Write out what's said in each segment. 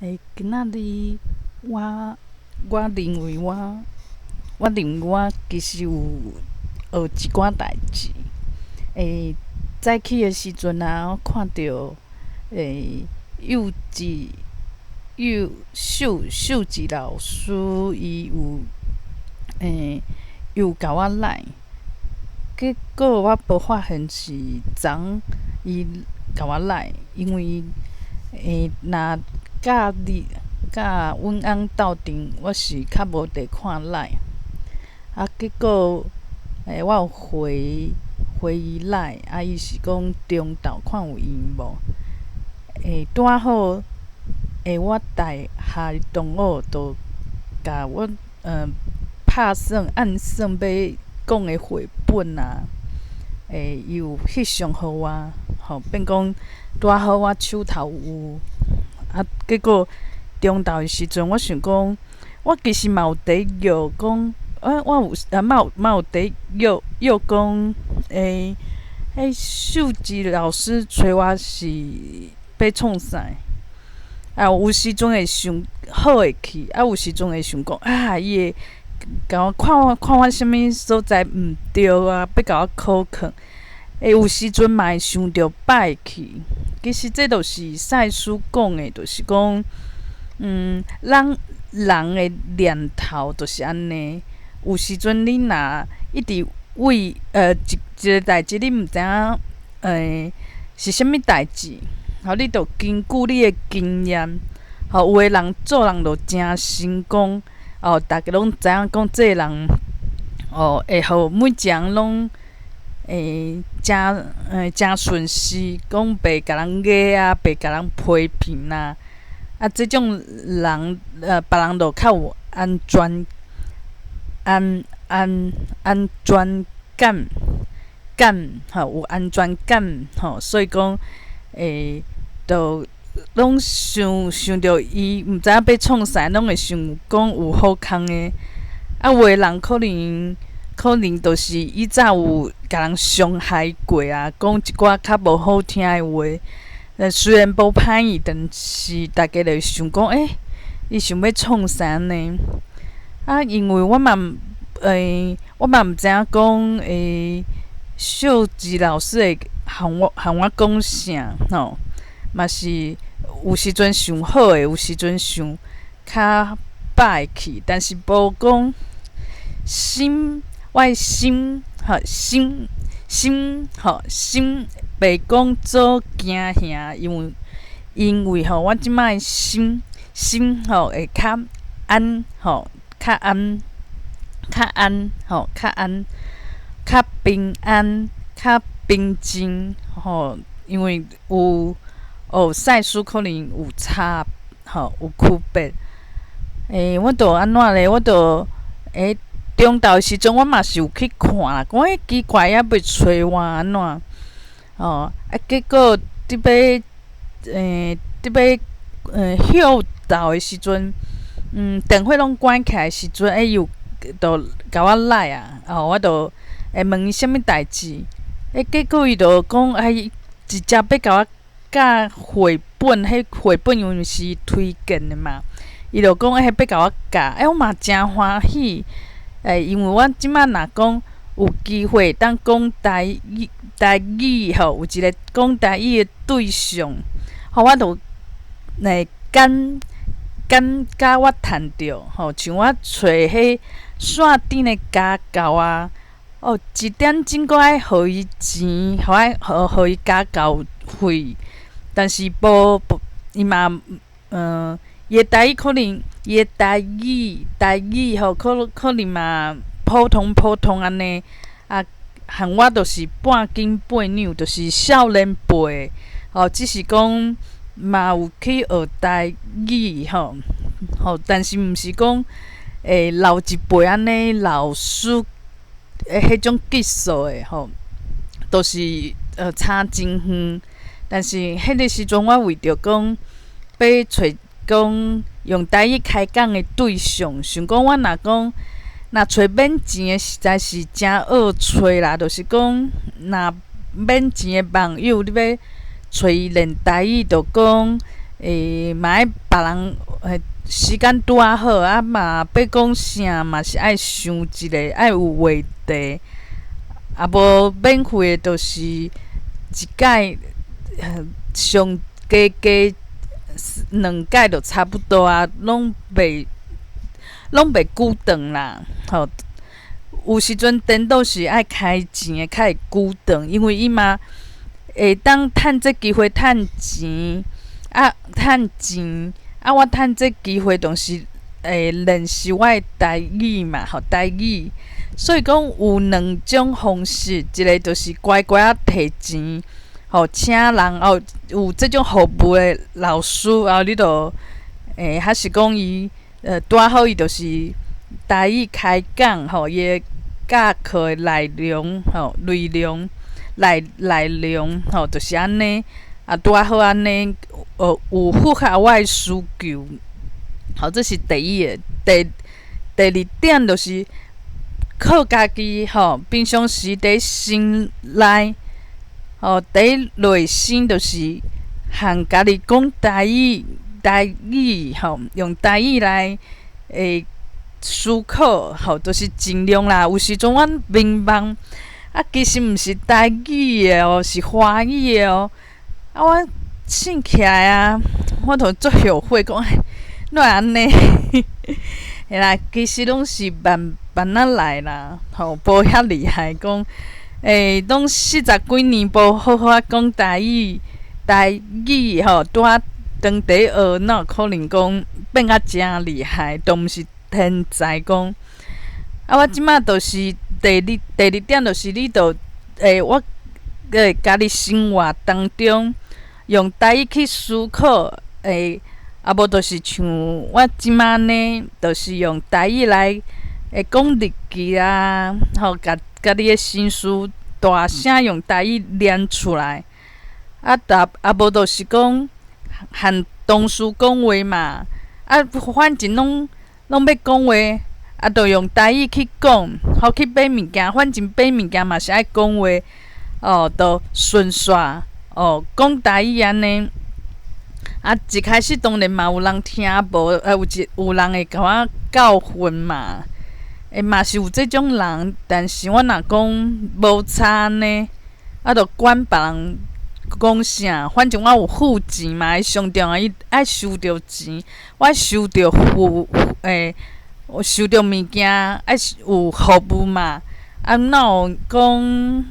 欸，今仔日我認為我其實有學一寡代誌。欸，早起的時陣啊，我看著欸幼稚幼秀秀吉老師伊有欸又共我 LINE，結果我無發現是昨昏伊共我 LINE，因為欸若佮你佮阮翁鬥陣，我是較無佇看 LINE。啊，結果欸我有回回伊 LINE，啊伊是講中晝看有閒無？欸，拄仔好，欸我大學同學就共我拍算按算欲講的繪本啊，欸伊有翕相予我，吼變講拄仔好我手頭有。啊，結果中晝的時陣，我想講，我其實嘛有佇約講，我有啊嘛有嘛有佇約約講，欸，彼秀吉老師揣我是欲創啥？啊，有時陣會想好會去，啊，有時陣會想講，啊，伊會共我看我看我啥物所在毋對啊，欲共我考課。欸，有時陣嘛會想著歹去。其實這就是賽斯講的，就是講，咱人的念頭就是按呢。有時陣你若一直為一一個代誌，你毋知影欸是啥物代誌，吼，你就根據你的經驗，吼，有的人做人就誠成功，哦，逐家攏知影講這个人，哦，會予每一个人攏會誠欸誠順勢，講袂共人壓啊，袂共人批評啊，啊，這種人別人就較有安全安安安全感感吼，有安全感吼，所以講欸，就攏想想著伊毋知影欲創啥，攏會想講有好康的。啊，有的人可能可能就是以早有共人傷害過啊，講一寡較無好聽的話。雖然無歹意，但是逐家就會想講，欸，伊想欲創啥呢？啊，因為我嘛欸，我嘛毋知影講，欸，秀吉老師會和我和我講啥吼，嘛是有時陣想好的，有時陣想較歹去，但是無講心，我的心吼心心吼心袂講做驚嚇，因為因為吼我這擺心心吼會較安吼，較安較安吼較安較平安較平靜吼，因為有哦賽斯可能有差吼有區別。欸，我就按怎咧？我就欸中晝的時陣，我嘛是有去看啦，講欸奇怪，猶未揣我按怎？哦，啊結果佇欲欸佇欲歇晝的時陣，電話攏關起來的時陣，欸伊有就共我 LINE 啊，哦，我就會問伊啥物代誌，欸結果伊就講啊，伊直接欲共我教繪本，彼繪本因為是推薦的嘛，伊就講欸欲共我教，欸我嘛誠歡喜，欸因為我這擺若講有機會當講台語台語吼，有一個講台語的對象，吼我就會感感覺我趁著吼，像我揣彼線頂的家教啊，哦，一點鐘閣愛予伊錢，予愛予予伊家教費，但是無無伊嘛伊的台語可能伊的台語台語吼，可可能嘛普通普通按呢，啊，和我就是半斤八兩，就是少年輩，吼，只是講嘛有去學台語吼，吼，但是毋是講會老一輩按呢老師的彼種級數的吼，都是差真遠。但是彼個時陣，我為著講欲揣講用台語開講的對象，想講我若講若揣免錢的，實在是誠惡揣啦。就是講若免錢的網友，你欲揣伊練台語，就講欸，嘛愛別人欸時間拄仔好，啊嘛欲講啥嘛是愛想一下，愛有話題，啊無免費的，就是一擺上加加兩擺就差不多啊，攏袂久長啦，吼。有時陣顛倒是愛開錢的較會久長，因為伊嘛會當趁這機會趁錢，啊趁錢，啊我趁這機會同時會練習我的台語嘛，吼台語。所以講有兩種方式，一个就是乖乖仔提錢，吼請人哦，有這種服務的老師，啊你就欸，還是講伊拄仔好伊就是台語開講，吼伊的教課的內容，吼內容內容，吼就是按呢，啊拄仔好按呢，有符合我的需求，吼這是第一个。第二點就是靠家己，吼平常時佇心內，吼佇內心就是和家己講台語，台語吼用台語來會思考，吼就是盡量啦。有時陣阮迷茫，啊其實毋是台語的哦，是華語的哦。啊我醒起來啊，我就足後悔講，哪會按呢？嘿啦，其實攏是慢慢仔來啦，吼，無遐厲害。講，欸，攏四十幾年無好好仔講台語，台語吼，拄仔當地學，哪有可能講變甲誠厲害？都毋是天才講。啊，我這馬就是第二點，就是你著欸，我欸家己生活當中用台語去思考，欸。啊，無就是像我這馬呢，就是用台語來會講日記啊，吼，共家己的心事大聲用台語念出來。啊，逐啊無就是講和同事講話嘛，啊，反正攏欲講話，啊，就用台語去講，吼去買物件，反正買物件嘛是愛講話，哦，就順紲哦，講台語按呢。啊，一開始當然嘛有人聽無，有人會共我教訓嘛，欸嘛是有這種人，但是我若講無差呢，啊，就管別人講啥，反正我有付錢嘛，上重要伊愛收著錢，我收著付欸，我收著物件愛有服務嘛，啊，哪有講，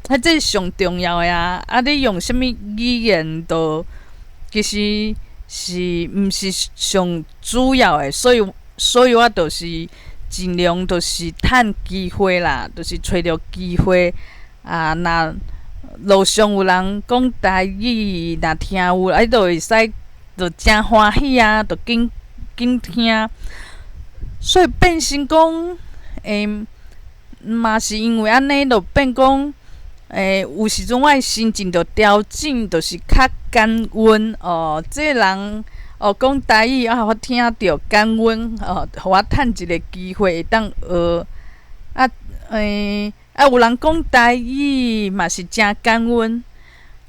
彼這是上重要的啊！啊，你用啥物語言都其實是毋是上主要的，所以我就是盡量就是趁機會啦，就是揣著機會啊，若路上有人講台語，若聽有，啊，你就會使就誠歡喜啊，就緊緊聽。所以變成講，欸，嘛是因為按呢，就變講，欸，有時陣我的心情就調整，就是較感恩哦。這个人哦講台語啊，予我聽著感恩哦，予我趁一个機會會當學。啊，欸，啊有人講台語嘛是誠感恩，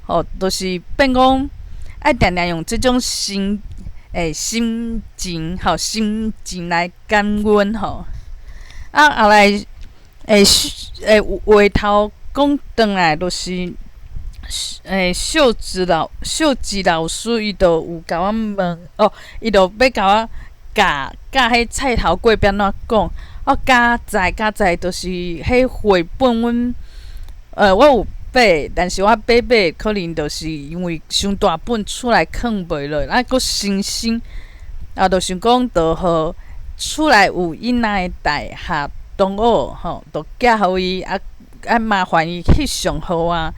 吼，就是變講愛定定用這種心欸心情吼心情來感恩吼。啊，後來欸欸話頭講轉來，就是欸秀吉老師伊就有共我問哦，伊就欲共我教教彼菜頭粿欲按怎講。哦，佳哉佳哉，就是彼繪本，阮我有買，但是我買買可能就是因為傷大本，厝內囥袂落，啊，閣新鮮，啊，就想講就予厝內有囡仔的大學同學吼，就寄予伊，啊啊麻煩伊翕相予我，啊，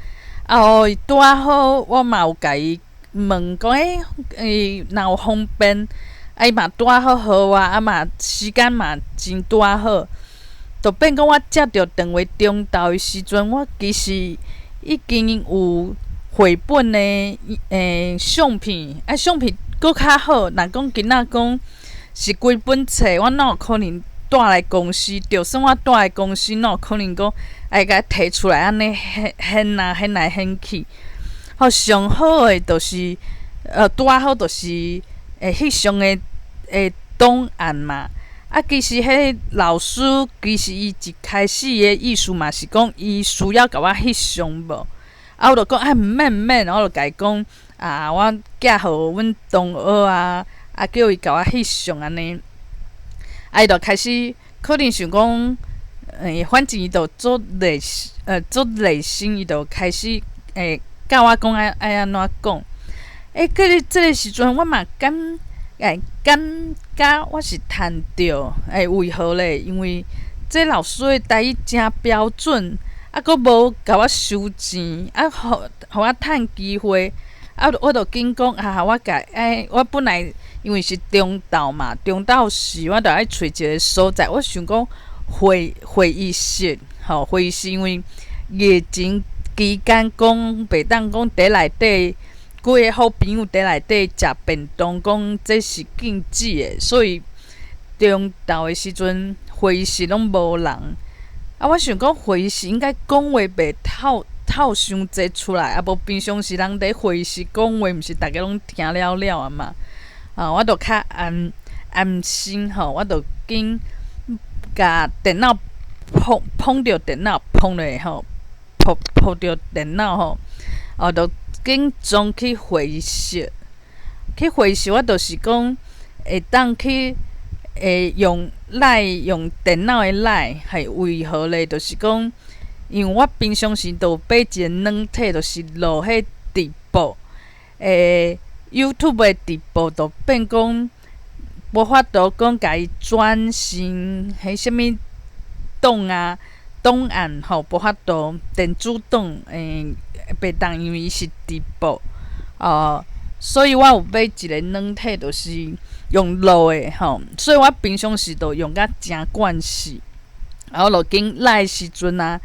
予伊拄仔好，我嘛有共伊問講，欸，伊若有方便。啊，伊嘛拄仔好予我，啊嘛時間嘛真拄仔好，就變講我接著電話中晝的時陣，我其實已經有繪本的欸相片，啊相片閣較好。若講囡仔講是規本冊，我哪有可能帶來公司？就算我帶來公司，哪有可能講愛共提出來按呢現現啊現來現去？吼，上好的就是。拄仔好就是翕相的檔案嘛。啊，其實彼老師其實伊一開始的意思嘛是講，伊需要共我翕相無？啊，我就講啊，毋免毋免，我就共伊講啊，我寄予阮同學啊，啊，叫伊共我翕相按呢。啊，伊就開始可能想講，反正伊就足熱足熱心，伊就開始教我講愛按怎講。過咧這个時陣，我嘛感覺我是趁著，為何咧？因為這老師的台語誠標準，啊，閣無共我收錢，啊，予我趁機會，啊，我就緊講啊，我共我本來因為是中晝嘛，中晝時我就愛揣一个所在，我想講會議室，吼，會議室因為疫情期間講袂當講佇內底幾个好朋友佇內底食便當，講這是禁止的，所以中晝的時陣會議室攏無人。啊，我想講會議室應該講話袂透透傷濟出來，啊無平常時人佇會議室講話，毋是逐家攏聽了了啊嘛。啊，我就較安心吼，我就緊共電腦碰碰著電腦碰落吼，碰碰著電腦吼，哦，就緊裝去會議室。去會議室，我就是講會當去用 LINE 用電腦的 LINE，係為何咧？就是講，因為我平常時就買一個軟體，就是錄彼直播，YouTube 的直播，就變講無法度講共伊轉成彼啥物檔啊檔案吼，無法度電子檔袂當，因為伊是直播，哦，所以我有買一個軟體，就是用錄的吼，所以我平常時就用甲誠慣勢，啊，我就緊來的時陣啊，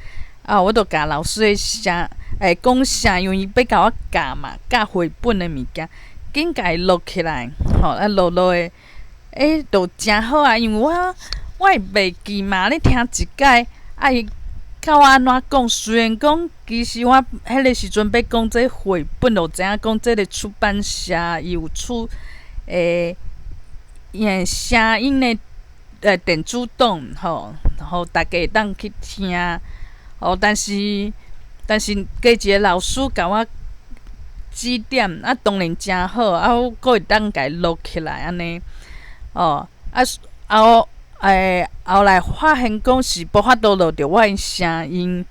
啊，我就共老師的聲講聲，因為伊欲共我教嘛，教繪本的物件，緊共伊錄起來，吼，啊錄落的，就誠好啊，因為我會袂記嘛，你聽一擺，啊伊教我按怎講，雖然講其實我彼个時陣欲講這繪本，就知影講這个出版社伊有出聲音的電子檔吼，予大家會當去聽，哦，但是加一个老師共我指點，啊，當然誠好，啊，我閣會當共伊錄起來按呢，哦，啊後後來發現講是無法度錄著我的聲音，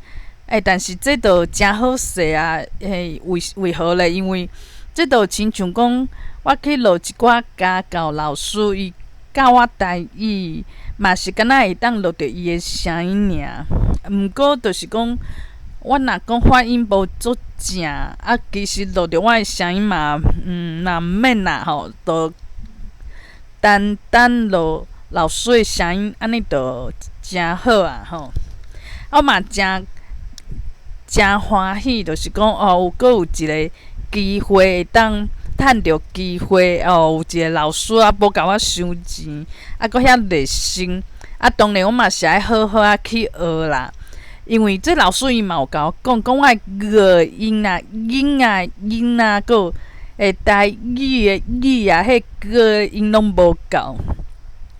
但是這就誠好勢啊！為何咧？因為這就親像講，我去錄一寡家教老師，伊教我台語，嘛是敢若會當錄著伊的聲音爾。毋過就是講，我若講發音無足正，啊，其實錄著我的聲音嘛，嘛毋免啦吼，就單單錄老師的聲音，按呢就誠好啊吼。我嘛誠誠歡喜，就是講哦，有閣有一個機會會當趁著機會哦，有一個老師啊，無共我收錢，啊，閣遐熱心，啊，當然我嘛是愛好好仔去學啦。因為這老師伊嘛有共我講，講我的濁音啊、音啊、音啊，閣有台語的語啊，彼濁音攏無夠。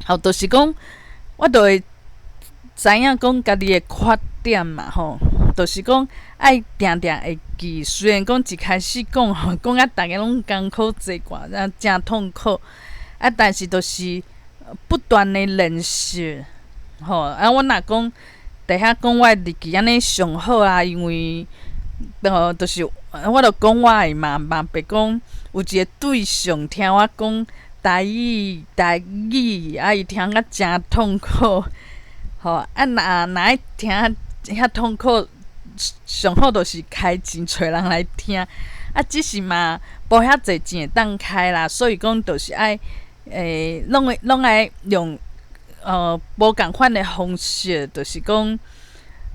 吼，就是講，我就會知影講家己的缺點嘛，吼，就是講愛定定會記。雖然講一開始講吼，講甲逐家攏艱苦濟寡，啊，誠痛苦。啊，但是就是不斷的練習，吼。啊，我若講佇遐講我的日記按呢上好啊，因為，就是我著講我的嘛，嘛別講有一個對象聽我講台語，台語，啊，伊聽甲誠痛苦，吼，啊，若愛聽遐痛苦，上好就是開錢揣人來聽，啊，只是嘛無遐濟錢會當開啦，所以講就是愛，攏愛用無仝款的方式，就是講，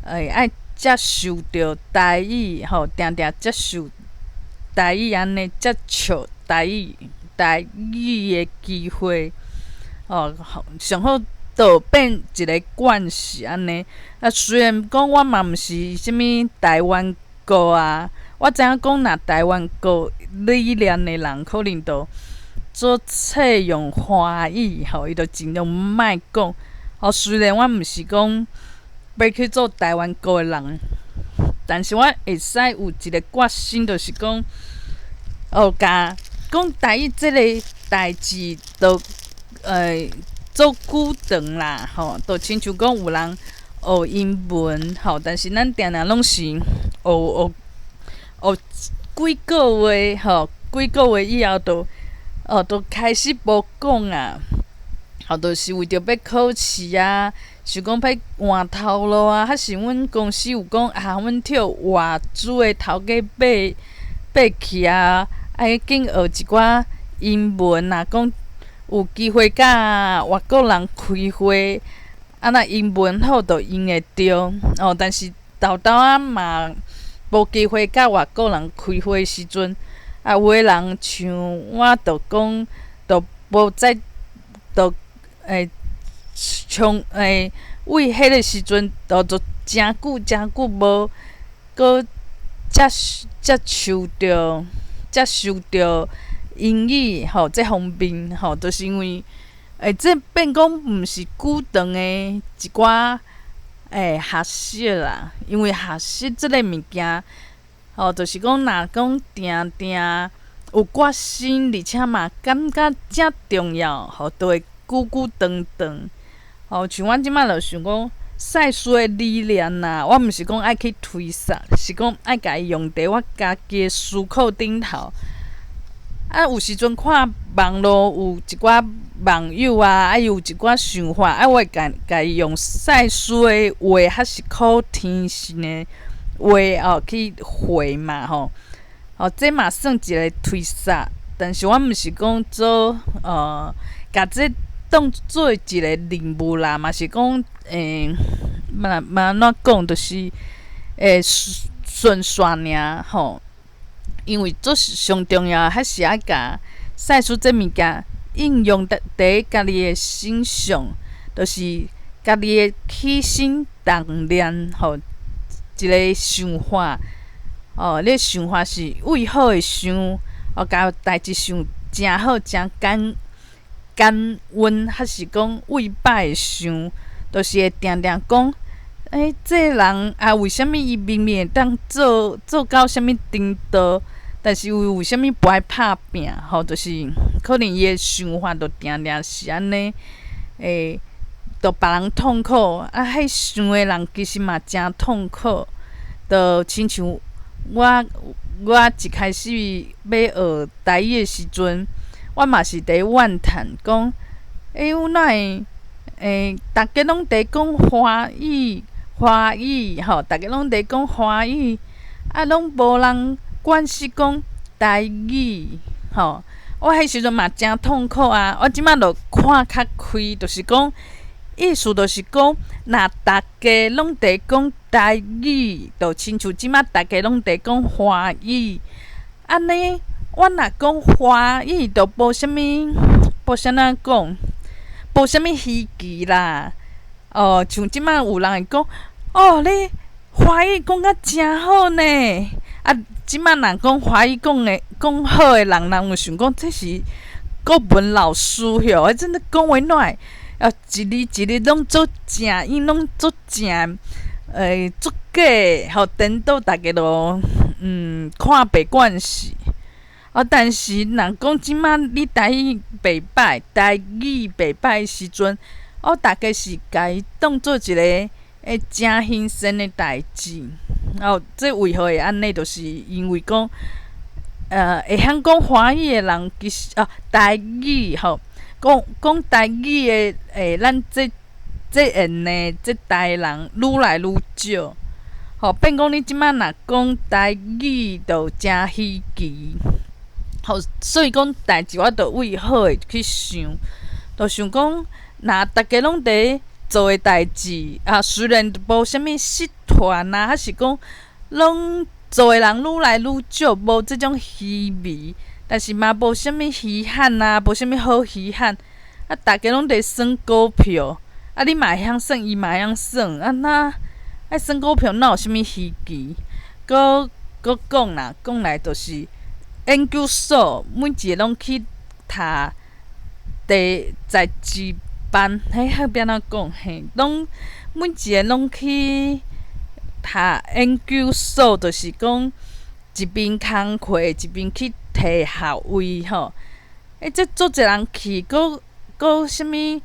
愛接受著台語，吼，定定接受台語按呢接觸台語。台語的機會，哦，上好就變一个慣勢按呢。啊，雖然講我嘛毋是啥物台灣語啊，我知影講若台灣語理念的人，可能就做採用華語，吼，伊就盡量莫講。吼，雖然我毋是講欲去做台灣國的人，但是我會使有一个決心，就是講，哦，共講台語這个代誌，就做久長啦，吼，就親像講有人學英文，吼，但是咱定定攏是學學學幾個月，吼，幾個月以後就哦，就開始無講啊，吼，就是為著欲考試啊，想講欲換頭路啊，還是阮公司有講啊，阮跳外資的頭家買買去啊，愛緊學一寡英文啊，講有機會佮外國人開會，啊若英文好就用會著，哦，但是沓沓仔嘛無機會佮外國人開會時陣，啊有的人像我，就講就無再就從為彼个時陣，就誠久誠久無閣接接觸著接受著英語吼，這方面吼，就是因為這變講毋是久長的一寡學習啦，因為學習這个物件，吼，就是講若講定定有決心，而且嘛感覺誠重要，吼，就會久久長長。吼，像阮這擺就想講，賽斯的理念啦，我毋是講愛去推捒，是講愛共伊用佇我家己的思考頂頭。啊，有時陣看網路有一寡網友啊，啊，伊有一寡想法，啊，我會共共伊用賽斯的話，還是可聽性的話哦去回嘛吼。哦，這嘛算一个推捒，但是我毋是講做共這當做一个任務啦，嘛是講嘛嘛按怎講，就是順線爾吼。因為做上重要，還是愛共賽斯這物件應用佇家己的身上，就是家己的起心動念吼，一个想法，哦，你的想法是為好的想，哦，共代誌想誠好、誠感感恩，還是講為歹的想，就是會定定講，這个人啊，為啥物伊明明會當做做到啥物程度，但是伊為啥物無愛拍拚？吼，就是可能伊的想法就定定是按呢，就別人痛苦，啊，彼想的人其實嘛誠痛苦，就親像我我一開始欲學台語的時陣，我嘛是佇怨嘆講，阮哪會逐家攏佇講華語，華語吼，逐家攏佇講華語，啊，攏無人關心講台語吼。我彼時陣嘛誠痛苦啊！我這擺就看較開，就是講意思就是講，若逐家攏佇講台語，就親像這擺逐家攏佇講華語，按呢，我若講華語，就無啥物，無啥怎講，無啥物稀奇啦。哦，像這擺有人會講，哦，你華語講甲誠好呢。啊，這擺若講華語講的講好的人，人會想講這是國文老師喲，彼陣咧講話哪會啊，一字一字攏做正，𪜶攏做正，足假，吼，顛倒逐家都看袂慣勢。啊，但是若講這擺你台語袂歹，台語袂歹的時陣，哦，逐家是共伊當做一个誠興盛的代誌。哦，這為何會按呢？就是因為講，會曉講華語的人，其實哦，台語吼，講講台語的，咱這這緣的這代人愈來愈少。吼，變講你這擺若講台語，就誠稀奇。吼，所以講代誌我就為好的去想，就想講，若逐家攏佇做的代誌啊，雖然無啥物社團啊，還是講攏做的人愈來愈少，無這種稀微，但是嘛無啥物稀罕啊，無啥物好稀罕。啊，逐家攏佇耍股票，啊，你嘛會曉耍，伊嘛會曉耍，啊那愛耍股票哪有啥物稀奇？閣閣講啦，講來就是研究所，每一个攏去讀第在職班，彼彼欲按怎講嘿？攏每一个攏去讀研究所，就是講一邊工課一邊去提學位吼。欸，這足濟人去，閣閣啥物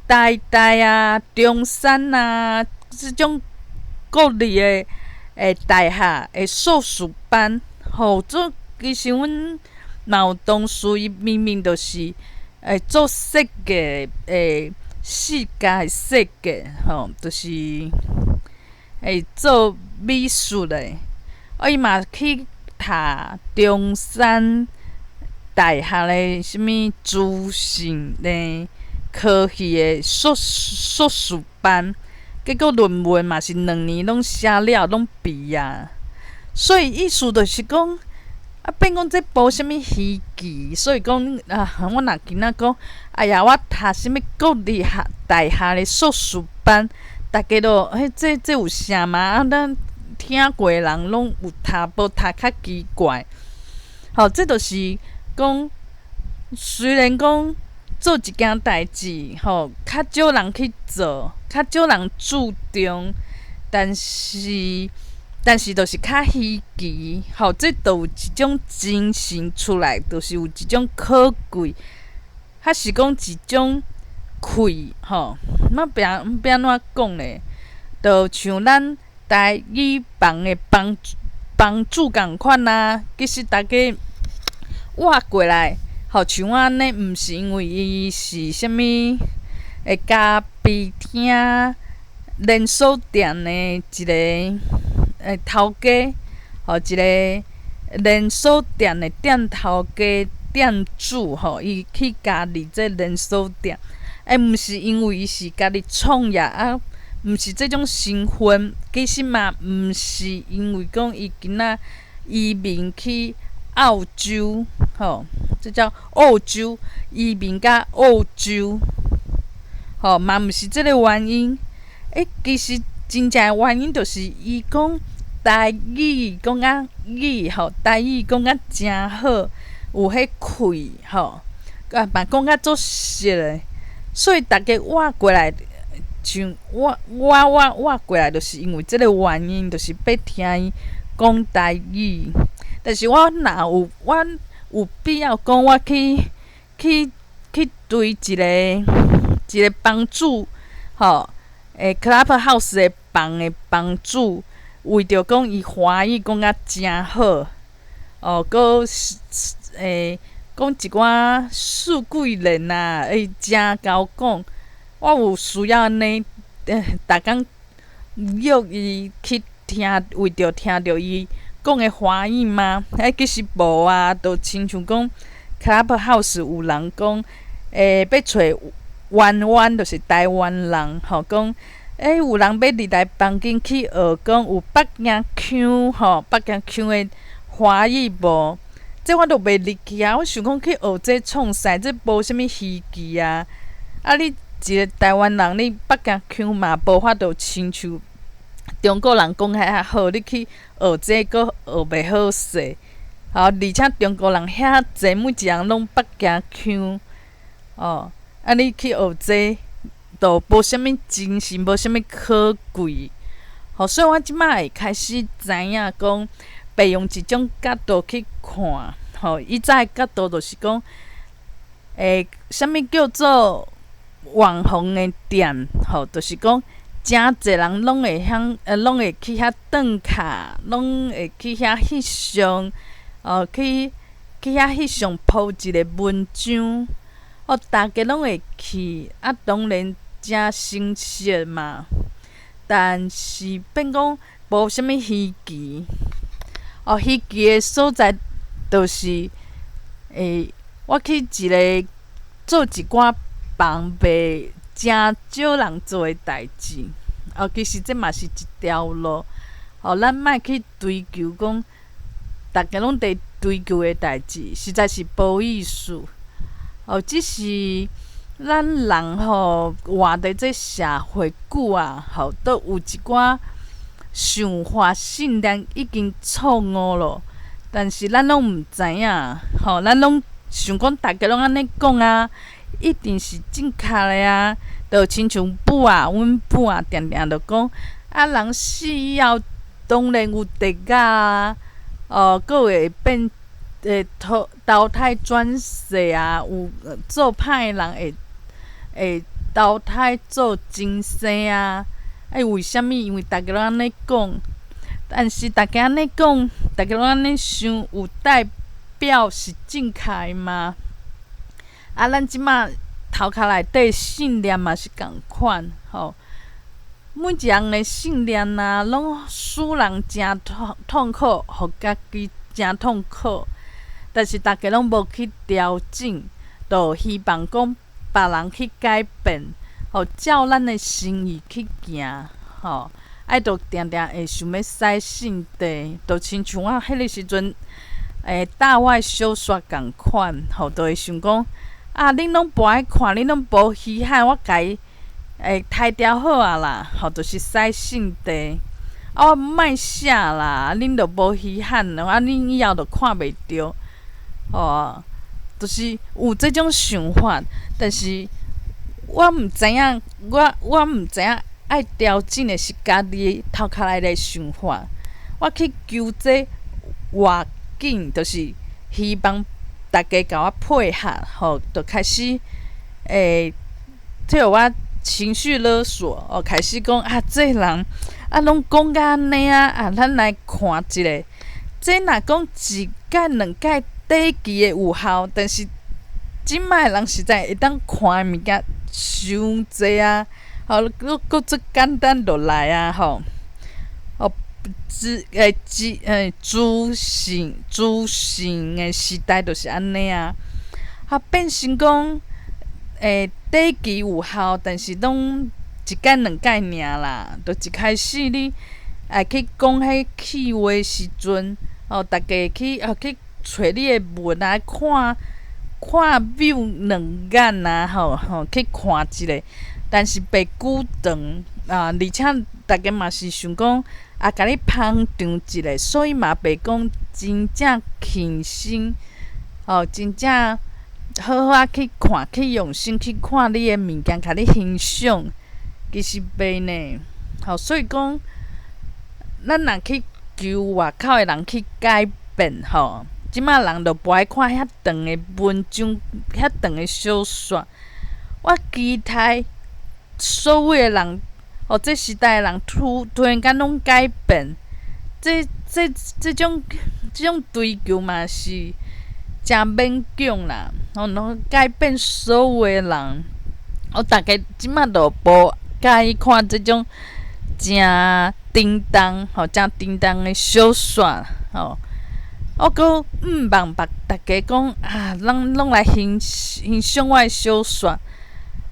台大啊、中山啊，這種國立的欸大學的碩士班，吼，這其實阮嘛有同事，伊明明就是會做設計的世界設計，吼，就是會做美術的，啊，伊嘛去讀中山大學的啥物資訊的科系的碩士班，結果論文嘛是2年攏寫了，攏畢業。所以意思就是講，啊變講這無啥物稀奇，所以講啊，我若今仔講，哎呀，我讀啥物國立學大學的碩士班，逐家都，彼這有啥嘛？啊，咱聽過的人攏有讀，無讀較奇怪。吼，這就是講，雖然講做一件代誌，吼，較少人去做，較少人注重，但是就是較稀奇，吼，這就有一種精神出來，就是有一種可貴，還是講一種氣，吼，我欲欲按怎講咧？就像咱台語房的房房主仝款啊，其實逐家活過來，吼，像我按呢，毋是因為伊是啥物會咖啡廳連鎖店的一個欸頭家，吼，一個連鎖店的店頭家店主，吼，伊去加入這連鎖店，欸，毋是因為伊是家己創業啊，毋是這種身份，其實嘛毋是因為講伊今仔移民去澳洲，吼，這叫澳洲移民甲澳洲，吼，嘛毋是這個原因。欸，其實真正的原因就是伊講台語講甲語吼，台語講甲誠好，有彼氣吼，啊嘛講甲足熟的，所以逐家活過來，像我我我活過來，就是因為這個原因，就是欲聽伊講台語。但是我若有我有必要講我去去去對一個一個房主吼，欸，Clubhouse 的房的房主，為著講伊華語講甲誠好，哦，閣欸講一寡四季連啊，伊誠𠢕講，我有需要按呢，逐工約伊去聽，為著聽著伊講的華語嗎？欸，其實無啊，就親像講 Clubhouse 有人講，欸，欲揣彎彎，就是台灣人，吼，講，欸，有人欲入來房間去學講有北京腔，吼，北京腔的華語無？這我都袂入去啊！我想講去學這創啥？這無啥物稀奇啊！啊，你一個台灣人，你北京腔嘛無法度親像中國人講遐好，你去學這閣學袂好勢。吼，而且中國人遐濟，每一個人攏北京腔，哦，啊，你去學這，就無啥物精神，無啥物可貴。吼，所以我這擺會開始知影講，欲用一種角度去看，吼，以前的角度就是講，欸，啥物叫做網紅的店，吼，就是講誠濟人攏會曉，攏會去遐轉卡，攏會去遐翕相，哦，去去遐翕相，po 一個文章，哦，逐家攏會去，啊，當然誠誠實嘛，但是變講無啥物稀奇，哦，稀奇的所在就是，欸，我去一個做一寡房賣誠少人做的代誌，哦，其實這嘛是一條路，哦，咱莫去追求講，逐家攏佇追求的代誌，實在是無意思。哦，只是咱人吼活佇這社會久啊，吼，都有一寡想法信念已經錯誤咯。但是咱攏毋知影，吼，咱攏想講逐家攏按呢講啊，一定是正確的啊。就親像母啊，阮母啊，定定就講啊，人死以後當然有地獄啊，哦，閣會變會投胎轉世啊，有做歹的人會投胎做今生啊。欸，為啥物？因為逐家攏按呢講，但是逐家按呢講，逐家攏按呢想，有代表是正確的嗎？啊，咱這馬頭殼內底信念嘛是仝款，吼。每一項的信念啊，攏使人誠痛苦，予家己誠痛苦。但是逐家攏無去調整，就希望講別人去改變，吼，照咱的心意去行，吼。愛就定定會想欲使聖地，就親像我彼个時陣，搭我的小說仝款，吼，就會想講啊，恁攏無愛看，恁攏無稀罕，我共伊刣掉好啊啦，吼，就是使聖地。啊，我莫寫啦，恁就無稀罕，啊，恁以後就看袂著，吼，就是有這種想法，但是我毋知影，我毋知影愛調整的是家己頭殼內的想法。我去求這偌緊，就是希望逐家共我配合，吼，就開始替我情緒勒索，哦，開始講啊，這個人啊，攏講甲按呢啊，啊，咱來看一下，這若講一擺兩擺短期的有效，但是這擺的人實在會當看的物件傷濟啊，吼，閣閣足簡單就來啊，吼，哦，資訊的時代就是按呢啊，啊變成講短期有效，但是攏一擺兩擺爾啦，就一開始你愛去講彼氣話時陣，哦，逐家去揣你的文來看，看繆兩眼啊，吼去看一下，但是袂久長啊，而且逐家嘛是想講啊，共你捧場一下，所以嘛袂講真正傾心，吼，真正好好仔去看，去用心去看你的物件，共你欣賞，其實袂呢。吼，所以講，咱若去求外口的人去改變，吼，這擺人就無愛看遐長的文章，遐長的小說。我期待所有的人，哦，這時代的人突然間攏改變，這種追求嘛是誠勉強啦。吼，攏改變所有的人，哦，逐家這擺就無佮意看這種誠沉重，吼，誠沉重的小說，吼。我閣向望別逐家講啊，咱攏來欣賞我的小說，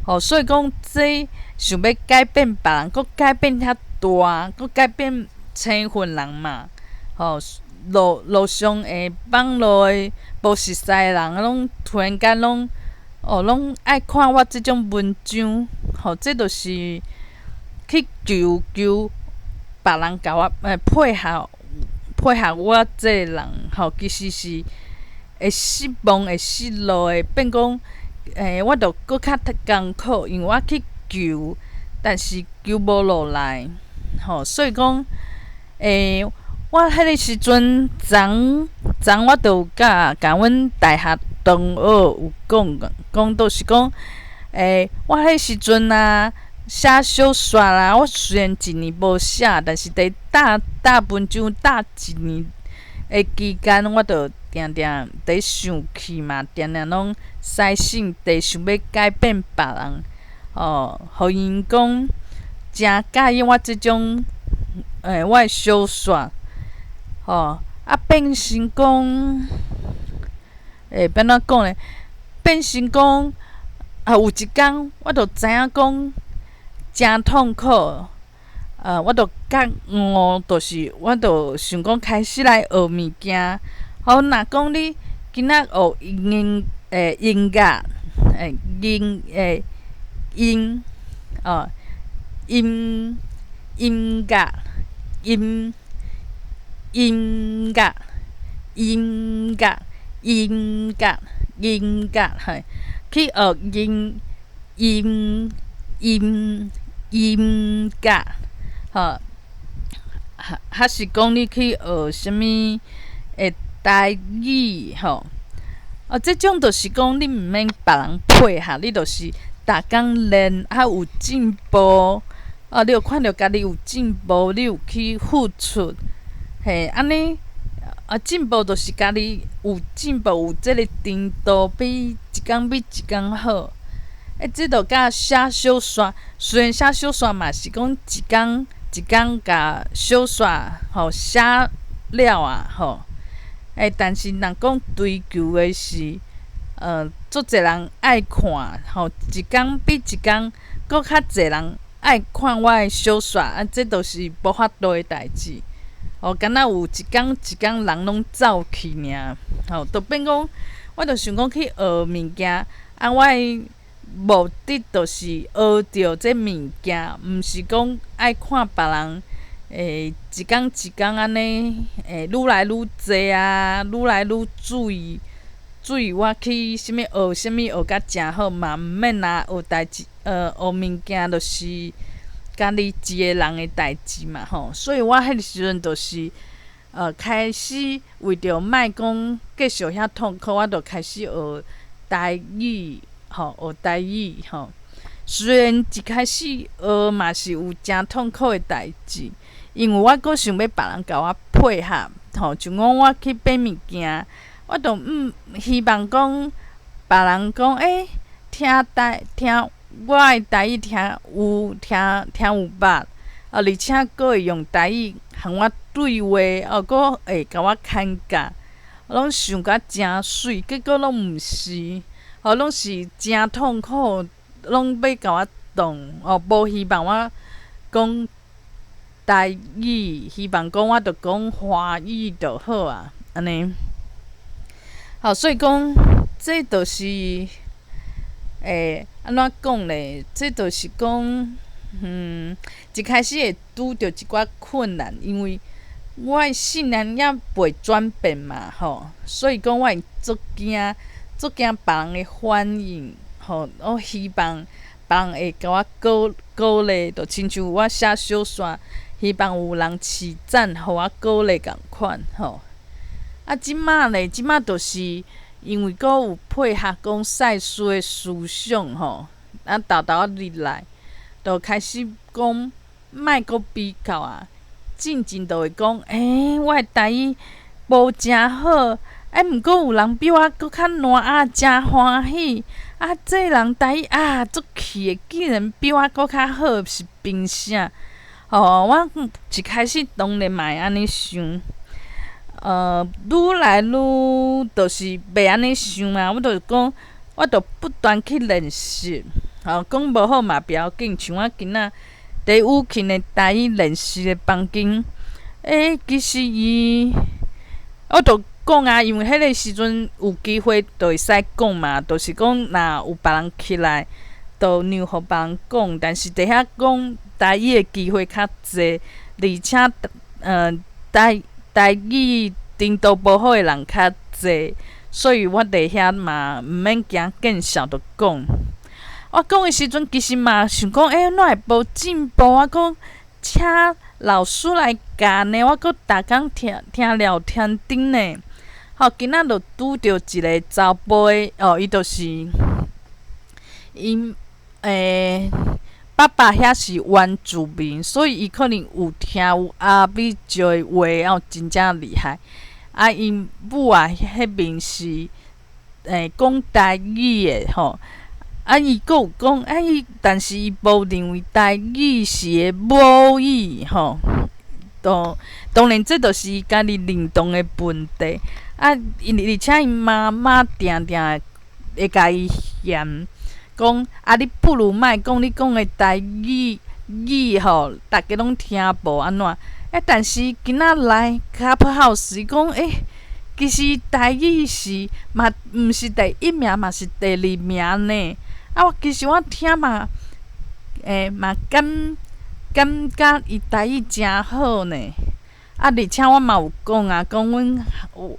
吼，所以講這想欲改變別人，閣改變遐大，閣改變青雲人嘛，吼，路上的網路的無熟似的人，攏突然間攏哦，攏愛看我這種文章，吼，這就是去求別人共我配合我這个人，吼，其實是會失望、會失落的，變講，我就閣較艱苦，因為我去求，但是求無落來，吼，所以講，我彼个時陣，昨昨我就有共阮大學同學有講，講就是講，我彼時陣啊，寫小說啦，我雖然一年無寫，但是佇搭文章搭一年的期間，我就定定佇生氣嘛，定定攏使性地想欲改變別人，哦，予𪜶講誠佮意我這種我的小說，吼，啊變成講，欲按怎講咧？變成講啊，有一工我就知影講誠痛苦，我就覺悟，就是我就想講開始來學物件。好，若講你今仔學音樂，音音哦，音樂音音樂音樂、音樂、音樂，嘿，去學音音音音樂，吼，還是講你去學啥物的台語，吼，哦，這種就是講你毋免別人配合，你就是逐工練，啊有進步，哦，你有看著家己有進步，你有去付出，嘿，按呢，啊，進步就是家己有進步，有這个程度比一工比一工好。欸，這就佮寫小說，雖然寫小說嘛是講一工一工共小說吼寫了啊吼，欸，但是若講追求的是，足濟人愛看吼，一工比一工閣較濟人愛看我的小說，啊，這就是無法度的代誌。哦，敢若有一工一工人攏走去爾，吼，就變講，我就想講去學物件，啊，我的目的就是學著這物件，毋是講愛看別人，一工一工按呢，愈來愈濟啊，愈來愈注意注意我去啥物學啥物學甲誠好嘛，毋免啊，學代誌，學物件就是家己一个人的代誌嘛吼，所以我彼个時陣就是，開始為著莫講繼續遐痛苦，我就開始學台語，吼，學台語吼。雖然一開始學嘛是有誠痛苦的代誌，因為我閣想欲別人共我配合，吼，像講我去買物件，我就毋希望講別人講，欸，聽台聽。我的台語聽有聽聽有捌，啊，而且閣會用台語和我對話，哦，閣會共我牽教，攏想甲誠媠，結果攏毋是，哦，攏是誠痛苦，攏欲共我擋，哦，無希望我講台語，希望講我著講華語就好啊，按呢。好，所以講，這就是。欸，按怎講咧？這就是講，一開始會拄著一寡困難，因為我的信念猶袂轉變嘛，吼，所以講我會足驚，足驚別人的反應，吼，我希望別人會共我鼓鼓勵，就親像我寫小說，希望有人賜讚，予我鼓勵仝款，吼。啊，這馬咧，這馬就是。因為閣有配合講賽斯的思想吼，啊，沓沓仔入來，就開始講莫閣比較啊，進前就會講，欸，我的台語無誠好，欸，毋過有人比我閣較爛啊，誠歡喜，啊，這人台語啊足氣的，竟然比我閣較好，是憑啥？吼，我一開始當然嘛會按呢想。愈來愈就是袂按呢想啊！我就是講，我就不斷去練習，吼，講無好嘛不要緊。像我今仔佇雨琴的台語練習的房間，欸，其實伊，我就講啊，因為彼个時陣有機會就會使講嘛，就是講若有別人起來，就讓予別人講。但是佇遐講台語的機會較濟，而且，台。台語程度無好的人較濟，所以我佇遐嘛毋免驚見笑，就講。我講的時陣，其實嘛想講，欸，哪會無進步？我閣請老師來教呢，我閣逐工聽聽了天頂呢。吼，今仔就拄著一个查埔的，哦，伊就是𪜶欸。爸爸遐是原住民，所以伊可能有聽有阿美族的話哦，真正厲害。啊，𪜶母啊，彼邊是講台語的吼。啊，伊閣有講，啊伊，但是伊無認為台語是伊的母語吼。當當然，這就是伊家己認同的問題。啊，因而且𪜶媽媽定定會共伊嫌。講啊，你不如莫講，你講的台語語吼，逐家攏聽無按怎？欸，但是今仔來 Clubhouse，伊講欸，其實台語是嘛，毋是第一名嘛，是第二名呢。啊，我其實我聽嘛，欸，嘛感感覺伊台語誠好呢。啊，而且我嘛有講啊，講阮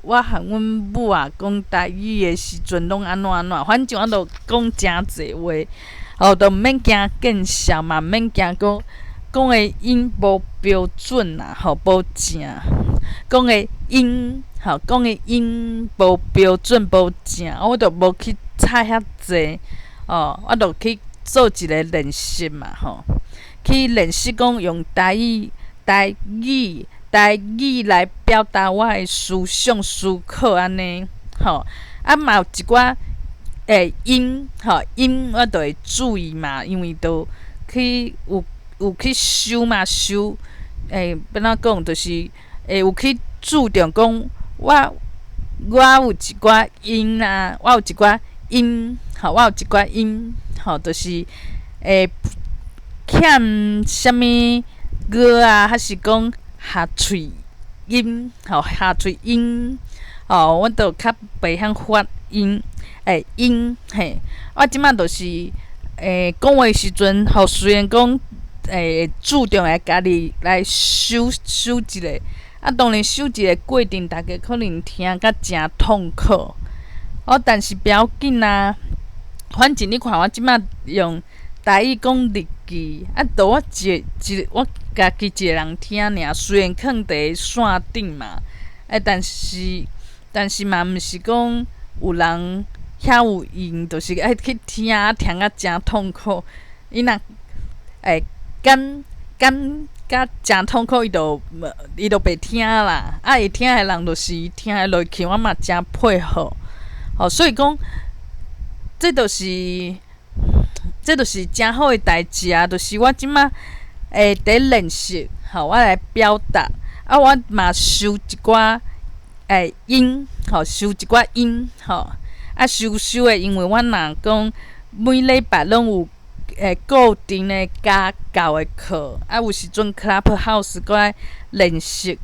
我和阮母啊講台語的時陣攏按怎按怎，反正我都講誠濟話，哦，都毋免驚見笑嘛，毋免驚講講的音無標準啊，吼，無正，講的音，吼，講的音無標準無正，我就無去睬遐濟，哦，我就去做一个練習嘛，吼，去練習講用台語、台語、台語來表達我的思想思考按呢，吼，啊嘛有一寡音，吼，音我就會注意嘛，因為都去有去修嘛修，欲按怎講，就是會有去注重講我有一寡音啊，我有一寡音，吼，我有一寡音，吼，就是會欠啥物歌啊，還是講下喙音，吼，下喙音，吼，阮就較袂曉發音，音，嘿，我這擺就是講話時陣，吼，雖然講注重會家己來修修一下，啊，當然修一个過程，大家可能聽甲誠痛苦，哦，但是不要緊啊，反正你看我這擺用台語講日記，啊，就我一一我家己一个人聽爾，雖然囥佇線頂嘛，但是嘛毋是講有人遐有閒，就是愛去聽，聽甲誠痛苦。伊若感感覺誠痛苦，伊就袂聽啦。啊，會聽的人就是聽會落去，我嘛誠配合。吼，所以講，這就是誠好的代誌啊！就是我這擺佇練習，吼，我來表達，啊，我嘛收一寡音，吼，收一寡音，吼，啊，收收的，因為我若講每禮拜攏有固定的家教的課，啊，有時陣 Clubhouse 閣愛練習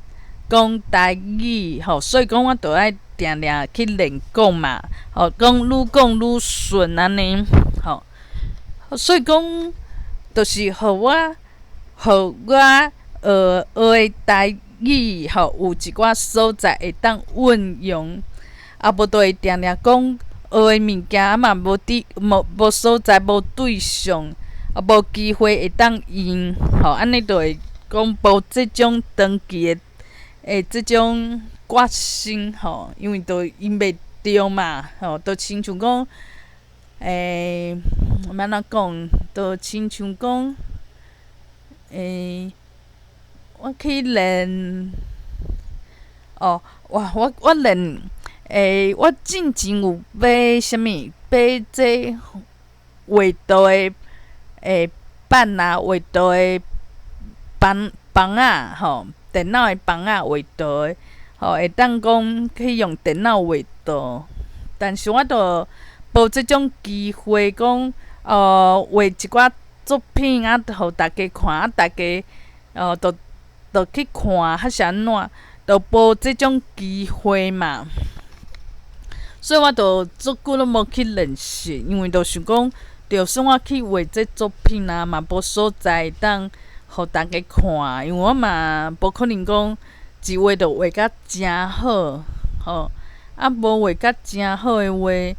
講台語，吼，所以講我著愛定定去練講嘛，吼，講愈講愈順按呢，吼。所以講，就是予我學學的台語，吼，有一寡所在會當運用，啊，無就會定定講學的物件，啊嘛無佇無所在，無對象，啊，無機會會當用，吼，按呢就會講無這種長期的這種決心，吼，因為就用袂著嘛，吼，就親像講，欲按怎講，就親像講，我去練，哦，哇，我練，我進前有買啥物，買這畫圖的板啊，畫圖的板板仔，吼，電腦的板仔畫圖的，吼，會當講去用電腦畫圖，但是我就無這種機會講，畫一寡作品啊，予大家看，啊，大家就去看，還是按怎，就無這種機會嘛。所以我就足久攏無去練習，因為就想講，就算我去畫這作品啊，嘛無所在會當予大家看，因為我嘛無可能講一畫就畫甲誠好，吼，啊無畫甲誠好的話，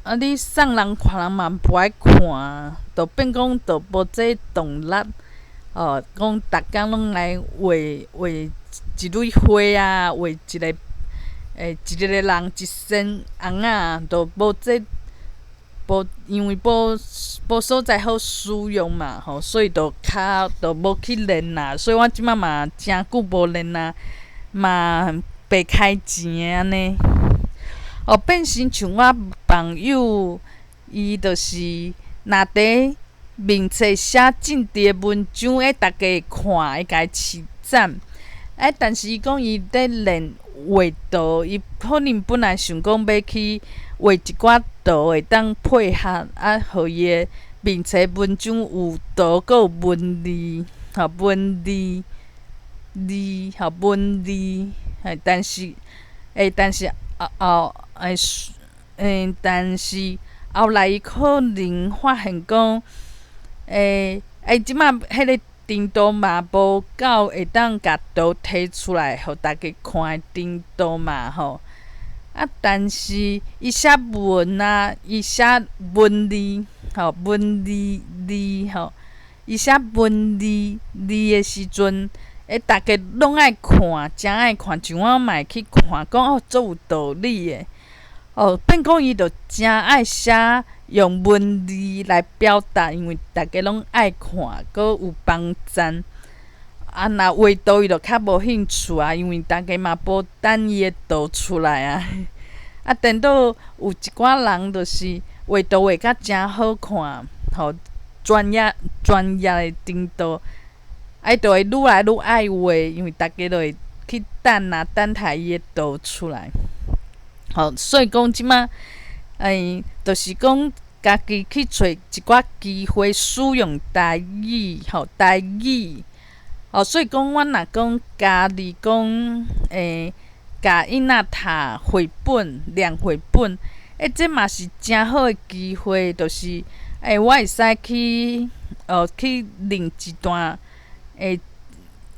啊你送人看人嘛無愛看，就變講就無這動力，哦，講逐工攏來畫畫一蕊花啊，畫一个一个人一身尪仔，就無這無，因為無所在好使用嘛，吼，所以就較就無去練啦。所以我這擺嘛誠久無練啊，嘛白開錢的按呢。哦，變成像我朋友，伊就是若佇面冊寫政治的文章，逐家會看，會共伊揤讚。但是伊講伊佇練畫圖，伊可能本來想講欲去畫一寡圖，會當配合啊，予伊的面冊文章有圖，閣有文字，吼文字字，吼文字，但是後後但是後來伊可能發現講，這擺彼個程度嘛無夠會當共圖提出來，予大家看的程度嘛吼。啊，但是伊寫文啊，伊寫文字吼，文字字吼，伊寫文字字的時陣，欸，逐家攏愛看，誠愛看，像我嘛會去看，講哦，足有道理的。哦，變講伊就誠愛寫用文字來表達，因為逐家攏愛看，閣有幫贊。啊，若畫圖伊就較無興趣啊，因為逐家嘛無等伊的圖出來啊。啊，顛倒有一寡人就是畫圖畫甲誠好看，吼，專業專業的程度，啊，伊就會愈來愈愛畫，因為逐家都會去等啊，等待伊的圖出來。吼，所以講這馬，欸，就是講家己去揣一寡機會使用台語，吼，台語。哦，所以講，阮若講家己講，欸，共囡仔讀繪本、念繪本，欸，這嘛是誠好的機會，就是，欸，我會使去，哦，去練一段，欸，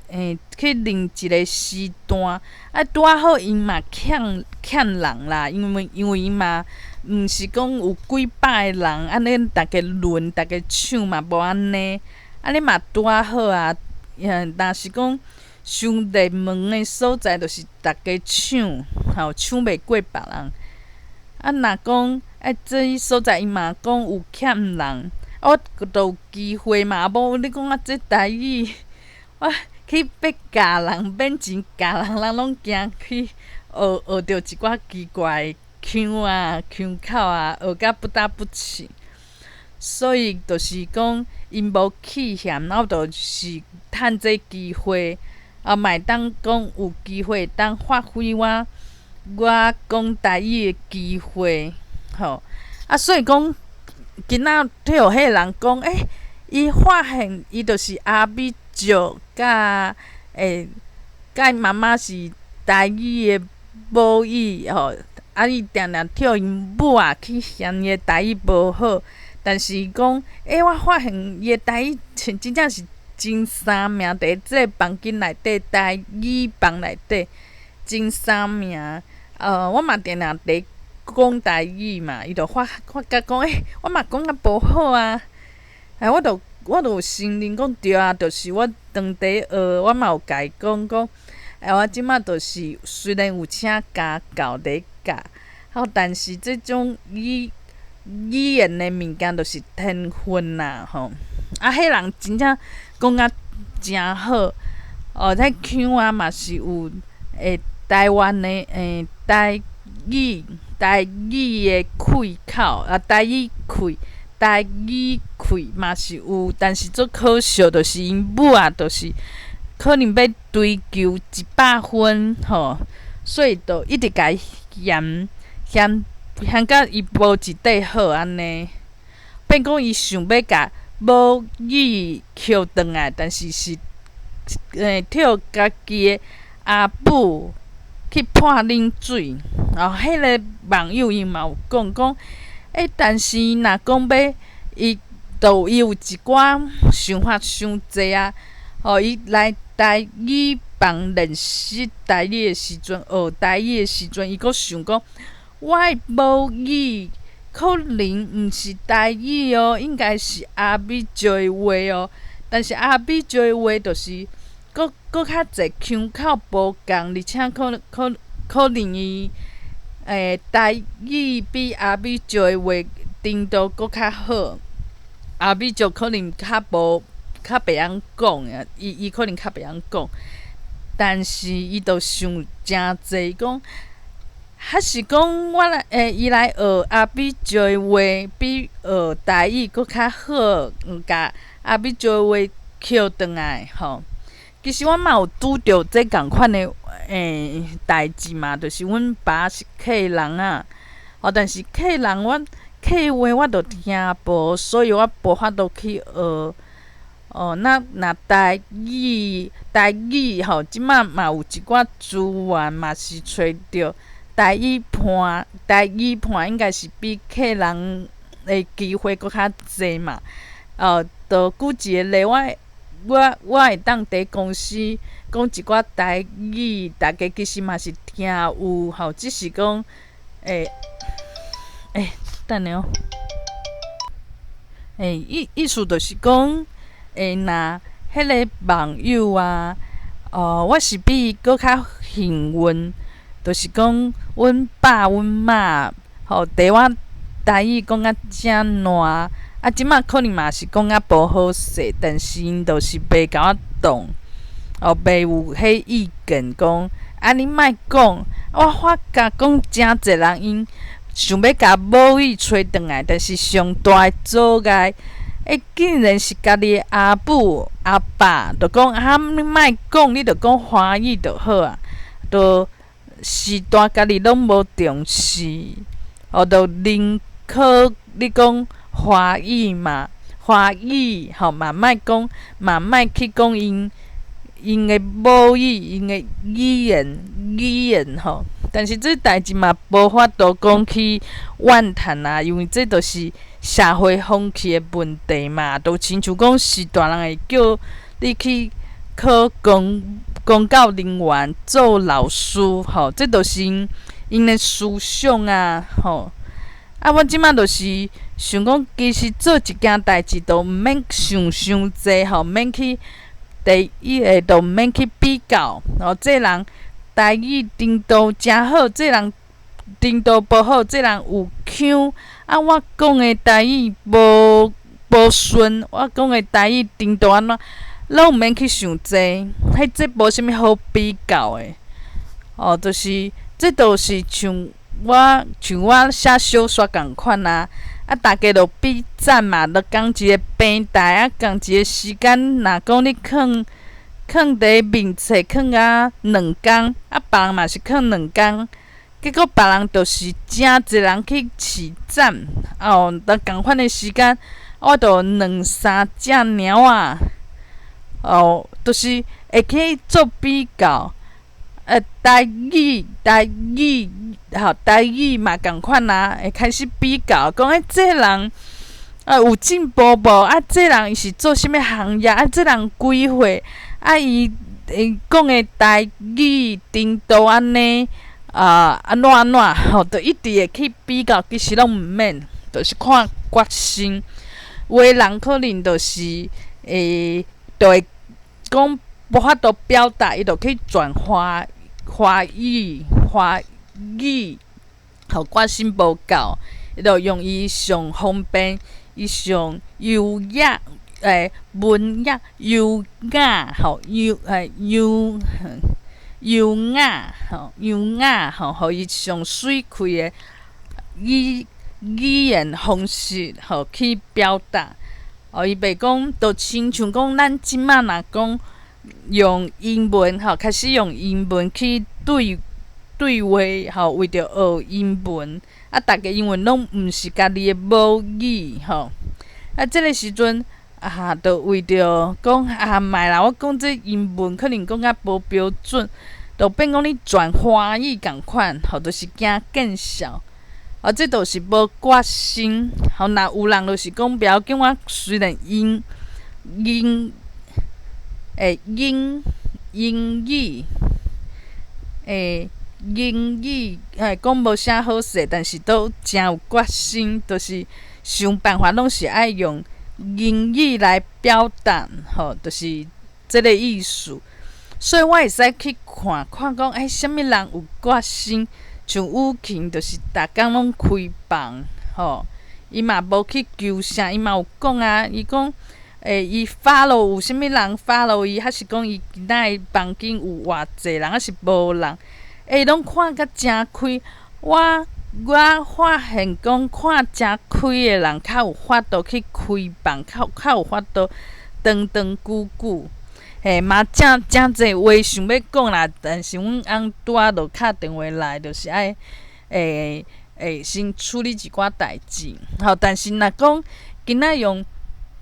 欸，去練一个時段，啊，拄仔好𪜶嘛欠欠人啦，因為𪜶嘛毋是講有幾百個人，按呢逐家輪、逐家搶嘛無按呢，按呢嘛拄仔好啊。若是講傷熱門的所在，就是逐家搶，吼，搶袂過別人。啊，若講欸，這所在伊嘛講有欠人，我就有機會嘛。無你講啊，這台語，我去欲教人，免錢教人，人攏驚去學學著一寡奇怪的腔啊、腔口啊，學甲不打不起。所以就是講，𪜶無去嫌，我就是趁這機會，啊，嘛會當講有機會當發揮我講台語的機會，吼。啊，所以講，今仔聽彼个人講，欸，伊發現伊就是阿美族，佮欸，佮伊媽媽是台語的母語，吼。啊，伊定定替𪜶母仔去嫌伊的台語無好。但是講，欸，我發現伊的台語真真正是前三名，佇這个房間內底，台語房內底前三名。我嘛定定佇講台語嘛，伊就發發覺講，欸，我嘛講甲無好啊。哎，我就有承認講對啊，就是我當地學，我嘛有共伊講講，哎，我這馬就是雖然有請家教佇教，好，但是這種語言的物件就是天分啦，吼！啊，彼人真正講甲誠好，哦，這腔啊嘛是有會台灣的欸台語的氣口啊，台語氣台語氣嘛是有，但是足可惜，就是𪜶母仔，就是可能欲追求100分吼，所以就一直共伊嫌嫌。嫌甲伊無一塊好按呢，變講伊想欲共母語抾轉來，但是是欸替家己的阿母去潑冷水。哦，彼个網友伊嘛有講講，欸，但是若講欲伊，就伊有一寡想法傷濟啊。吼，伊來台語房練習台語的時陣，學台語的時陣，伊閣想講，我的母語可能毋是台語哦，應該是阿美族的話哦。但是阿美族的話就是閣閣較濟腔口無仝，而且可能伊欸台語比阿美族的話程度閣較好。阿美族可能較無較袂曉講啊，伊可能較袂曉講，但是伊就想誠濟講。還是講我來，欸，伊來學阿美族的話，比學台語閣較好，共阿美族的話抾轉來吼。其實我嘛有拄著這仝款的欸代誌嘛，就是阮爸是客人啊，哦，但是客人我客話我就聽無，所以我無法度去學。哦，那若台語吼，這馬嘛有一寡資源嘛是揣著。台語伴，台語伴應該是比客人的機會閣較濟嘛。哦，就舉一個例，我我會當佇公司講一寡台語，大家其實嘛是聽有吼，只是講等下哦，意思就是講，若彼个網友啊，哦，我是比伊閣較幸運，就是講阮爸阮媽吼，綴我台語講甲遮爛，啊，這馬可能嘛是講甲無好勢，但是𪜶就是袂共我擋，哦，袂有彼意見講，啊，你莫講，我發覺講誠濟人𪜶想欲共母語揣轉來，但是上大的阻礙，竟然是家己的阿母阿爸，就講啊，你莫講，你就講華語就好啊，就是大家己攏無重視，哦，就寧可你講華語嘛，華語吼嘛莫講，嘛莫去講𪜶的母語，𪜶的語言吼。但是這代誌嘛無法度講去怨嘆啊，因為這就是社會風氣的問題嘛，就親像講是大人會叫你去考公教人員做老師吼，這就是𪜶的思想啊吼。啊，我這馬就是想講，其實做一件代誌都毋免想傷濟吼，毋免去第一个都毋免去比較吼，這人台語程度誠好，這人程度無好，這人有腔，啊，我講的台語無順，我講的台語程度按怎，攏毋免去想這，彼這無啥物好比較的，哦，就是這就是像我寫小說仝款啊，啊，逐家就比讚嘛，就仝一个平台啊，仝一个時間，若講你囥佇面冊囥甲2工，啊，別人嘛是囥兩工，結果別人就是誠濟人去飼讚，哦，但仝款的時間，我就兩三隻貓仔，哦，就是會去做比較，台語吼，台語嘛仝款啊，會開始比較，講這个人有進步無？啊，這人伊是做啥物行業？啊，這人幾歲？啊，伊講的台語程度按呢？啊，按怎按怎？吼，就一直會去比較，其實攏毋免，就是看決心。有的人可能就是會，就會講無法度表達，伊就去轉華語，吼，決心無夠，伊就用伊上方便、伊上優雅、文雅、優雅，吼，優雅，吼，優雅，吼，予伊上媠氣的語言方式，吼，去表達。哦，伊袂講，就親像講咱這馬若講用英文，吼，開始用英文去對話，吼，為著學英文，啊，逐家英文攏毋是家己的母語，吼，啊，這个時陣啊，就為著講啊，莫啦，我講這英文可能講較無標準，就變講你轉華語仝款，吼，就是驚見笑。啊，這就是無決心。吼，若有人就是講不要緊，我雖然英英英英語英語講無啥好勢，但是都誠有決心，就是想辦法攏是愛用英語來表達，吼，就是這个意思。所以我會使去看看講，啥物人有決心？像雨芹，就是逐工攏開房，吼，伊嘛無去求啥，伊嘛有講啊，伊講，伊 follow 有啥物人 follow 伊，還是講伊今仔的房間有偌濟人，還是無人？攏看甲誠開。我發現講看誠開的人，較有法度去開房，較有法度長長久久。嘿，嘛誠誠濟話想欲講啦，但是阮翁拄仔就敲電話來，就是愛先處理一寡代誌。吼，但是若講今仔用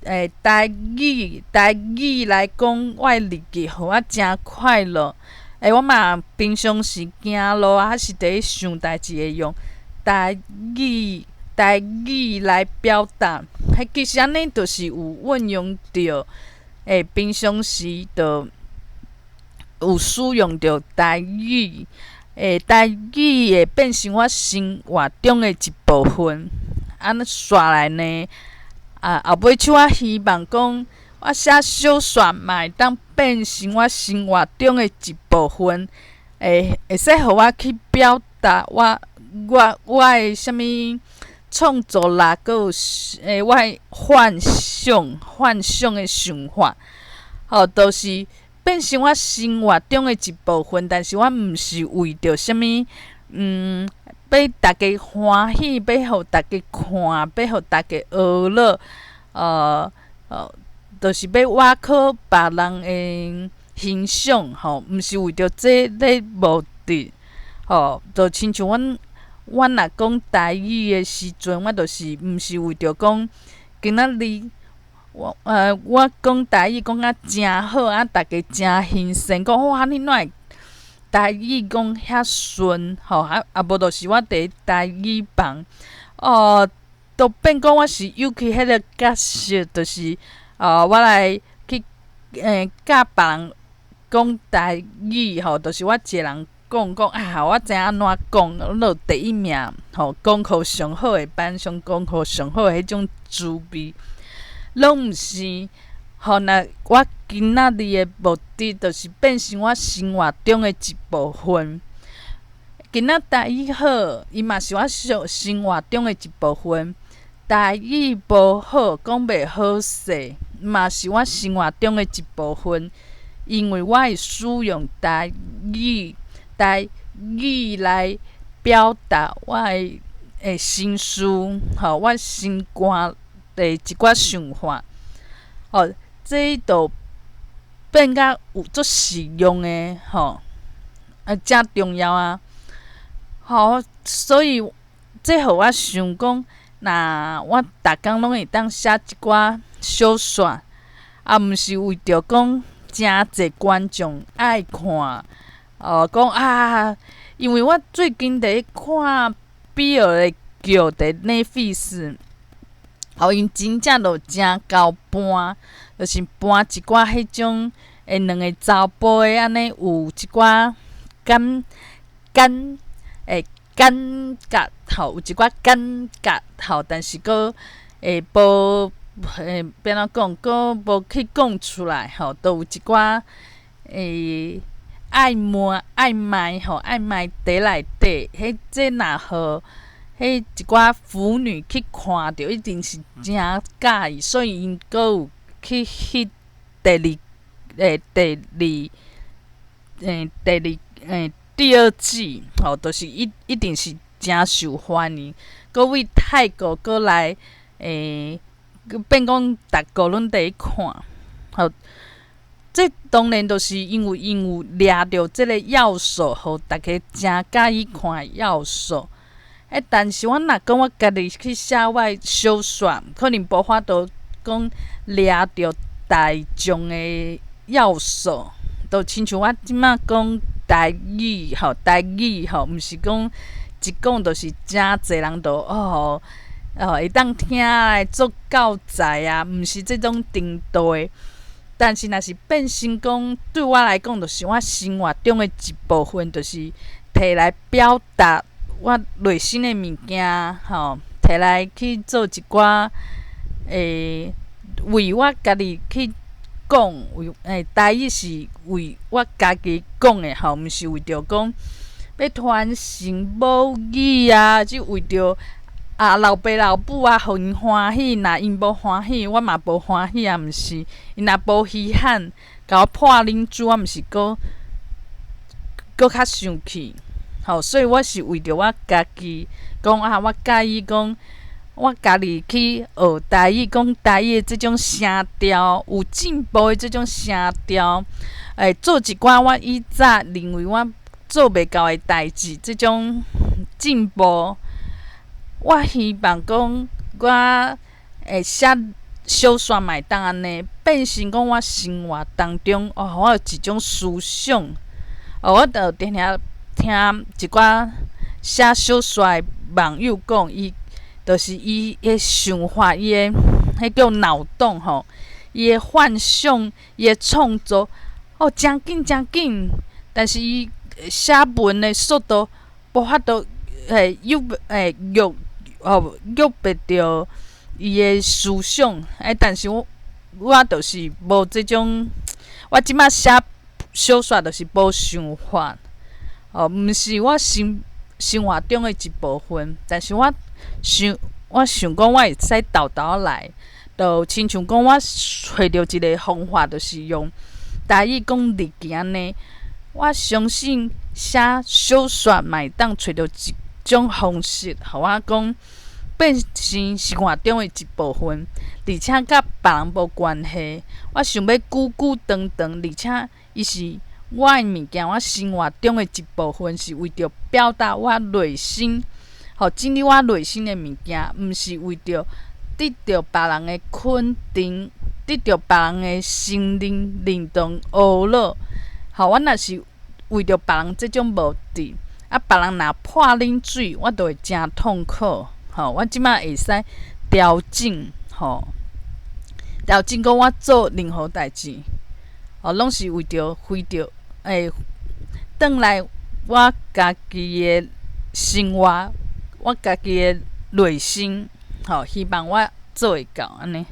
台語來講，我的日記，予我誠快樂。我嘛平常時行路啊，還是佇咧想代誌，會用台語來表達。彼其實按呢，就是有運用著。平常時就有使用著台語，台語會變成我生活中的一部分。按呢紲來呢，後尾手我希望講，我寫小說嘛會當變成我生活中的一部分，會使予我去表達我的啥物創作力，閣有我的幻想的想法，吼，就是變成我生活中的一部分。但是我毋是為著啥物，欲大家歡喜，欲予大家看，欲予大家學樂，就是欲挖苦別人的欣賞，吼，毋是為著這个目的，吼，就親像阮若講台語的時陣，我就是毋是為著講今仔日我講台語講甲誠好，啊，大家誠欣賞，講哇，你哪會台語講遐順，吼，啊無就是我佇台語房，哦，都變講我是有去彼个角色，就是我來去教別人講台語，吼，就是我一个人講講啊，我知影按怎講，我就第一名，吼，功課上好的班上功課上好的彼種滋味，攏毋是。吼，若我今仔日的目的，就是變成我生活中的一部分。今仔台語好，伊嘛是我生活中的一部分。台語無好，講袂好勢，嘛是我生活中的一部分。因為我會使用台語來表達我的心事，吼，我心肝的一寡想法，吼，這就變甲有足實用的，吼，啊，誠重要啊，吼，所以這予我想講，若我逐工攏會當寫一寡小說，啊，毋是為著講誠濟觀眾愛看，哦，講啊，因為我最近佇咧看 BL 的劇佇 Netflix，吼，𪜶真正就誠𠢕搬，就是搬一寡彼種兩个查埔的按呢有一寡感覺，吼，有一寡感覺，吼，但是閣會無欲按怎講，閣無去講出來，吼，都有一寡曖昧吼，曖昧佇內底，彼這若予彼一寡腐女去看著，一定是誠佮意，所以𪜶閣有去翕第二季，吼，就是一定是誠受歡迎。閣為泰國閣來變講逐國攏佇咧看，吼。這當然就是因為𪜶有掠著這个要素，予大家誠佮意看的要素。但是我若講我家己去寫我的小說，可能無法度講掠著大眾的要素，就親像我這馬講台語吼，台語吼，毋是講一講就是誠濟人都哦會當聽來做教材啊，毋是這種程度的。但是若是變成講，對我來講，就是我生活中的一部分，就是提來表達我內心的物件，吼，提來去做一寡為我家己去講，為台語是為我家己講的吼，毋是為著講欲傳承母語啊，只為著啊老爸老母啊，予𪜶歡喜，若𪜶無歡喜，我嘛無歡喜啊，毋是，𪜶若無稀罕，共我潑冷水，我毋是閣較生氣，吼，所以我是為著我家己講啊，我佮意講，我家己去學台語，講台語的這種聲調，有進步的這種聲調，做一寡我以早認為我做袂到的代誌，這種進步。我希望講，我會寫小說嘛會當按呢，變成講我生活當中哦，我有一種思想，哦，我就定定聽一寡寫小說的網友講，伊就是伊的想法，伊的彼叫腦洞吼，伊的幻想，伊的創作，哦，誠緊誠緊，但是伊寫文的速度無法度，欸，欸，約哦約袂著伊的思想，欸，但是我就是無這種，我這擺寫小說就是無想法，哦，毋是我生活中的一部分，但是我想講，我會使沓沓來，就親像講我揣著一個方法，就是用台語講日記按呢。我相信寫小說嘛會當揣著一種方式，予我講變成生活中的一部分，而且佮別人無關係。我想欲久久長長，而且伊是我的物件，我生活中的一部分，是為著表達我內心，予整理我內心的物件，毋是為著得著別人的肯定，得著別人的承認、認同、呵咾。吼，我若是為著別人這種目的，啊，別人若潑冷水，我就會誠痛苦。吼，我這擺會使調整，吼，調整講我做任何代誌，吼，攏是為著為著會轉來我家己的生活，我家己的內心，吼，希望我做會到按呢。